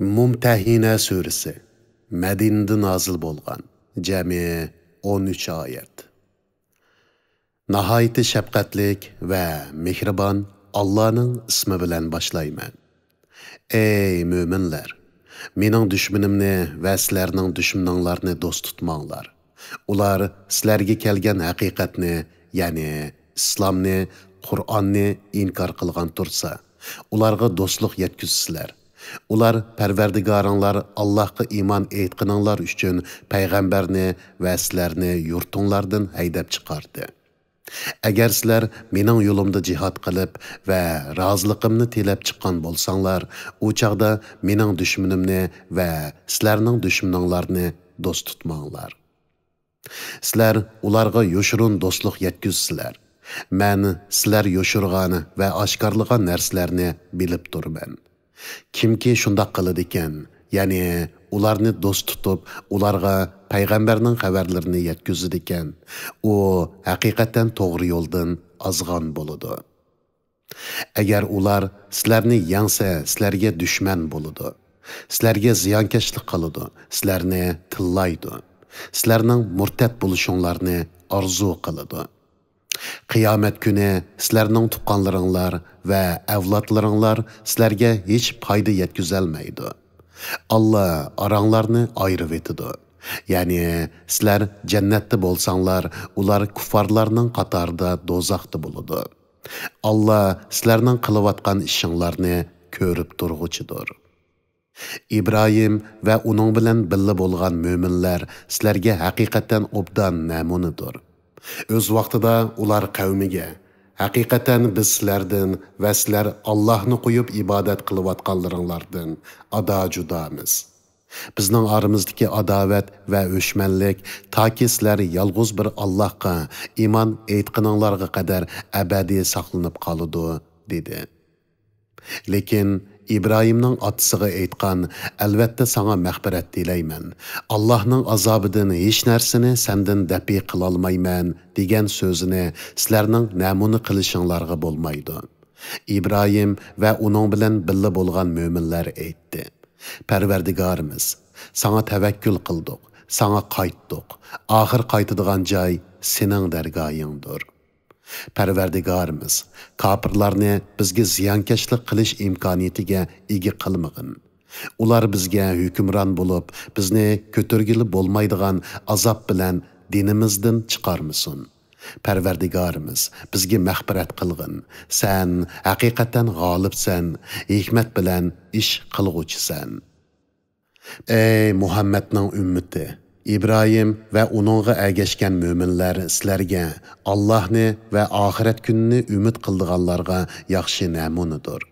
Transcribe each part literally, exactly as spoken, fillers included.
مۇمتەھىنە سۈرىسى. مەدىنىدە نازىل بولغان. جەمئىي ئون ئۈچ ئايەت. ناھايىتى شەپقەتلىك ۋە مېھرىبان ئاللانىڭ ئىسمى بىلەن باشلايمەن. ئەي مۆمىنلەر! مېنىڭ دۈشمىنىمنى ۋە سىلەرنىڭ دۈشمىنىڭلارنى دوست تۇتماڭلار. ئۇلار سىلەرگە كەلگەن ھەقىقەتنى، يەنى ئىسلامنى، قۇرئاننى ئىنكار قىلغان تۇرسا، ئۇلارغا دوستلۇق يەتكۈزسىلەر. ئۇلار پەرۋەردىگارىڭلار ئاللاھقا ئىمان ئېيتقىنىڭلار ئۈچۈن پەيغەمبەرنى ۋە سىلەرنى يۇرتۇڭلاردىن ھەيدەپ چىقاردى. ئەگەر سىلەر مېنىڭ يولۇمدا جىھاد قىلىپ ۋە رازىلىقىمنى تىلەپ چىققان بولساڭلار، ئۇ چاغدا مېنىڭ دۈشمىنىمنى ۋە سىلەرنىڭ دۈشمىنىڭلارنى دوست تۇتماڭلار. سىلەر ئۇلارغا يوشۇرۇن دوستلۇق يەتكۈزىسىلەر. مەن سىلەر يوشۇرغان ۋە ئاشكارىلىغان نەرسىلەرنى بىلىپ تۇرىمەن. كىمكى شۇنداق قىلىدىكەن، يەنى ئۇلارنى دوست تۇتۇپ، ئۇلارغا پەيغەمبەرنىڭ خەۋەرلىرىنى يەتكۈزىدىكەن، ئۇ ھەقىقەتەن توغرا يولدىن ئازغان بولىدۇ. ئەگەر ئۇلار سىلەرنى يەڭسە، سىلەرگە دۈشمەن بولىدۇ. سىلەرگە زىيانكەشلىك قىلىدۇ، سىلەرنى تىللايدۇ. سىلەرنىڭ مۇرتەت بولۇشۇڭلارنى ئارزۇ قىلىدۇ. قىيامەت كۈنى سىلەرنىڭ تۇغقانلىرىڭلار ۋە ئەۋلادلىرىڭلار سىلەرگە ھېچ پايدا يەتكۈزەلمەيدۇ. ئاللا ئاراڭلارنى ئايرىۋېتىدۇ. يەنى سىلەر جەننەتتە بولساڭلار، ئۇلار كۇففارلارنىڭ قاتارىدا دوزاختا بولىدۇ. ئاللا سىلەرنىڭ قىلىۋاتقان ئىشىڭلارنى كۆرۈپ تۇرغۇچىدۇر. ئىبراھىم ۋە ئۇنىڭ بىلەن بىللە بولغان مۆمىنلەر سىلەرگە ھەقىقەتەن ئوبدان نەمۇنىدۇر. ئۆز ۋاقتىدا ئۇلار قەۋمىگە، ھەقىقەتەن بىز سىلەردىن ۋە سىلەر ئاللاھنى قويۇپ ئىبادەت قىلىۋاتقانلىرىڭلاردىن ئادا-جۇدامىز. بىزنىڭ ئارىمىزدىكى ئاداۋەت ۋە ئۆچمەنلىك تاكى سىلەر يالغۇز بىر ئاللاھقا ئىمان ئېيتقىنىڭلارغا قەدەر ئەبەدىي ساقلىنىپ قالىدۇ، دېدى. لېكىن ئىبراھىمنىڭ ئاتىسىغا ئېيتقان، ئەلۋەتتە ساڭا مەغپىرەت تىلەيمەن. ئاللاھنىڭ ئازابىدىن ھېچ نەرسىنى سەندىن دەپئى قىلالمايمەن، دېگەن سۆزىنى سىلەرنىڭ نەمۇنە قىلىشىڭلارغا بولمايدۇ. ئىبراھىم ۋە ئۇنىڭ بىلەن بىللە بولغان مۆمىنلەر ئېيتتى، پەرۋەردىگارىمىز، ساڭا تەۋەككۈل قىلدۇق، ساڭا قايتتۇق. ئاخىر قايتىدىغان جاي سېنىڭ دەرگاھىڭدۇر. پەرۋەردىگارىمىز، كاپىرلارنى بىزگە زىيانكەشلىك قىلىش ئىمكانىيىتىگە ئىگە قىلمىغىن. ئۇلار بىزگە ھۆكۈمران بولۇپ، بىزنى كۆتۈرگىلى بولمايدىغان ئازاب بىلەن دىنىمىزدىن چىقارمىسۇن. پەرۋەردىگارىمىز، بىزگە مەغپىرەت قىلغىن. سەن ھەقىقەتەن غالىبسەن، ھېكمەت بىلەن ئىش قىلغۇچىسەن. ئەي مۇھەممەدنىڭ ئۈممىتى! ئىبراھىم ۋە ئۇنىڭغا ئەگەشكەن مۆمىنلەر سىلەرگە ئاللاھنى ۋە ئاخىرەت كۈنىنى ئۈمىد قىلىدىغانلارغا ياخشى نەمۇنىدۇر.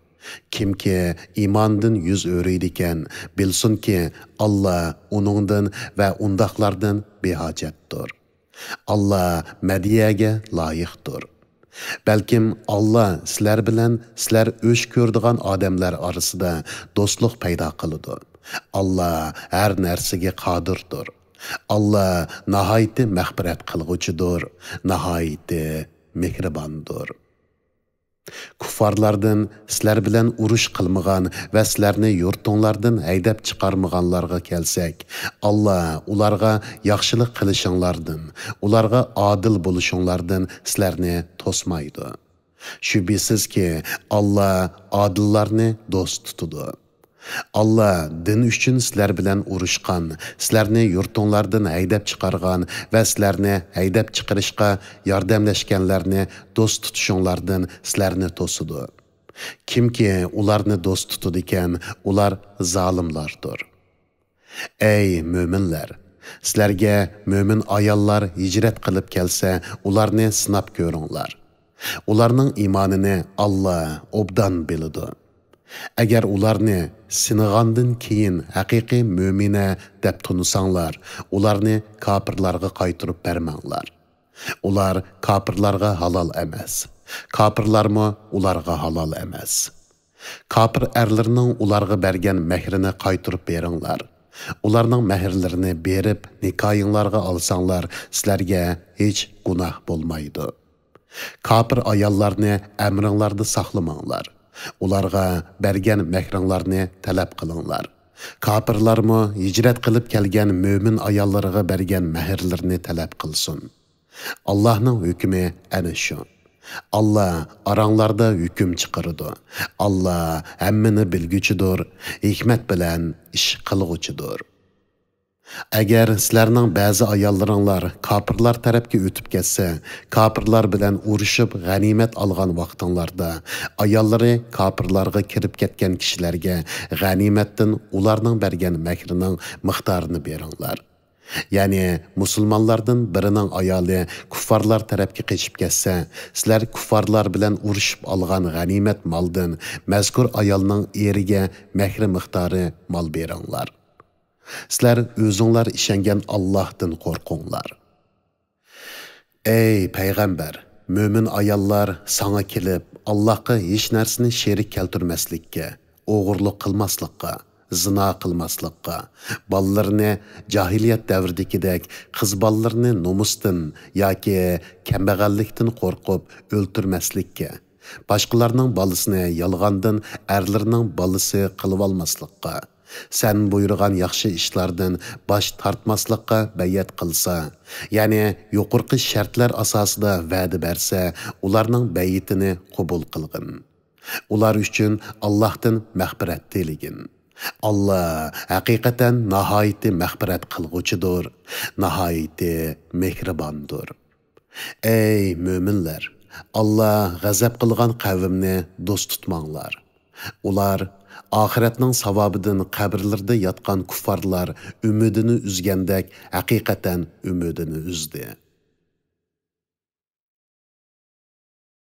كىمكى ئىماندىن يۈز ئۆرۈيدىكەن، بىلسۇنكى، ئاللا ئۇنىڭدىن ۋە ئۇنداقلاردىن بىھاجەتتۇر. ئاللا مەدھىيەگە لايىقتۇر. بەلكىم ئاللا سىلەر بىلەن سىلەر ئۆچ كۆرىدىغان ئادەملەر ئارىسىدا دوستلۇق پەيدا قىلىدۇ. ئاللا ھەر نەرسىگە قادىردۇر. ئاللا ناھايىتى مەغپىرەت قىلغۇچىدۇر، ناھايىتى مېھرىباندۇر. كۇففارلاردىن سىلەر بىلەن ئۇرۇش قىلمىغان ۋە سىلەرنى يۇرتۇڭلاردىن ھەيدەپ چىقارمىغانلارغا كەلسەك، ئاللا ئۇلارغا ياخشىلىق قىلىشىڭلاردىن، ئۇلارغا ئادىل بولۇشۇڭلاردىن سىلەرنى توسمايدۇ. شۈبھىسىزكى، ئاللا ئادىللارنى دوست تۇتىدۇ. ئاللا دىن ئۈچۈن سىلەر بىلەن ئۇرۇشقان، سىلەرنى يۇرتۇڭلاردىن ھەيدەپ چىقارغان ۋە سىلەرنى ھەيدەپ چىقىرىشقا ياردەملەشكەنلەرنى دوست تۇتۇشۇڭلاردىن سىلەرنى توسىدۇ. كىمكى ئۇلارنى دوست تۇتىدىكەن، ئۇلار زالىملاردۇر. ئەي مۆمىنلەر! سىلەرگە مۆمىن ئاياللار ھىجرەت قىلىپ كەلسە، ئۇلارنى سىناپ كۆرۈڭلار. ئۇلارنىڭ ئىمانىنى ئاللا ئوبدان بىلىدۇ. ئەگەر ئۇلارنى سىنىغاندىن كېيىن ھەقىقىي مۆمىنە دەپ تونۇساڭلار، ئۇلارنى كاپىرلارغا قايتۇرۇپ بەرمەڭلار. ئۇلار كاپىرلارغا ھالال ئەمەس. كاپىرلارمۇ ئۇلارغا ھالال ئەمەس. كاپىر ئەرلىرىنىڭ ئۇلارغا بەرگەن مەھرىنى قايتۇرۇپ بېرىڭلار. ئۇلارنىڭ مەھىرلىرىنى بېرىپ، نىكاھىڭلارغا ئالساڭلار، سىلەرگە ھېچ گۇناھ بولمايدۇ. كاپىر ئاياللارنى ئەمرىڭلاردا ساقلىماڭلار. ئۇلارغا بەرگەن مەھرىڭلارنى تەلەپ قىلىڭلار. كاپىرلارمۇ ھىجرەت قىلىپ كەلگەن مۆمىن ئاياللىرىغا بەرگەن مەھىرلىرىنى تەلەپ قىلسۇن. ئاللاھنىڭ ھۆكمى ئەنە شۇ. ئاللا ئاراڭلاردا ھۆكۈم چىقىرىدۇ. ئاللا ھەممىنى بىلگۈچىدۇر، ھېكمەت بىلەن ئىش قىلغۇچىدۇر. ئەگەر سىلەرنىڭ بەزى ئاياللىرىڭلار كاپىرلار تەرەپكە ئۆتۈپ كەتسە، كاپىرلار بىلەن ئۇرۇشۇپ غەنىيمەت ئالغان ۋاقتىڭلاردا، ئاياللىرى كاپىرلارغا كىرىپ كەتكەن كىشىلەرگە غەنىيمەتتىن ئۇلارنىڭ بەرگەن مەھرىنىڭ مىقدارىنى بېرىڭلار. يەنى مۇسۇلمانلاردىن بىرىنىڭ ئايالى كۇففارلار تەرەپكە قېچىپ كەتسە، سىلەر كۇففارلار بىلەن ئۇرۇشۇپ ئالغان غەنىيمەت مالدىن مەزكۇر ئايالنىڭ ئېرىگە مەھرى مىقدارى مال بېرىڭلار. سىلەر ئۆزۈڭلار ئىشەنگەن ئاللاھتىن قورقۇڭلار. ئەي پەيغەمبەر، مۆمىن ئاياللار ساڭا كېلىپ، ئاللاھقا ھېچ نەرسىنى شېرىك كەلتۈرمەسلىككە، ئوغرىلىق قىلماسلىققا، زىنا قىلماسلىققا، بالىلىرىنى جاھىلىيەت دەۋرىدىكىدەك قىز بالىلىرىنى نومۇستىن ياكى كەمبەغەللىكتىن قورقۇپ ئۆلتۈرمەسلىككە، باشقىلارنىڭ بالىسىنى يالغاندىن ئەرلىرىنىڭ بالىسى قىلىۋالماسلىققا، سەن بۇيرۇغان ياخشى ئىشلاردىن باش تارتماسلىققا بەيئەت قىلسا، يەنى يۇقىرىقى شەرتلەر ئاساسىدا ۋەدە بەرسە، ئۇلارنىڭ بەيئىتىنى قوبۇل قىلغىن. ئۇلار ئۈچۈن ئاللاھتىن مەغپىرەت تىلىگىن. ئاللا ھەقىقەتەن ناھايىتى مەغپىرەت قىلغۇچىدۇر، ناھايىتى مېھرىباندۇر. ئەي مۆمىنلەر! ئاللا غەزەپ قىلغان قەۋمنى دوست تۇتماڭلار. ئۇلار ئاخىرەتنىڭ ساۋابىدىن قەبرىلىرىدە ياتقان كۇففارلار ئۈمىدىنى ئۈزگەندەك ھەقىقەتەن ئۈمىدىنى ئۈزدى.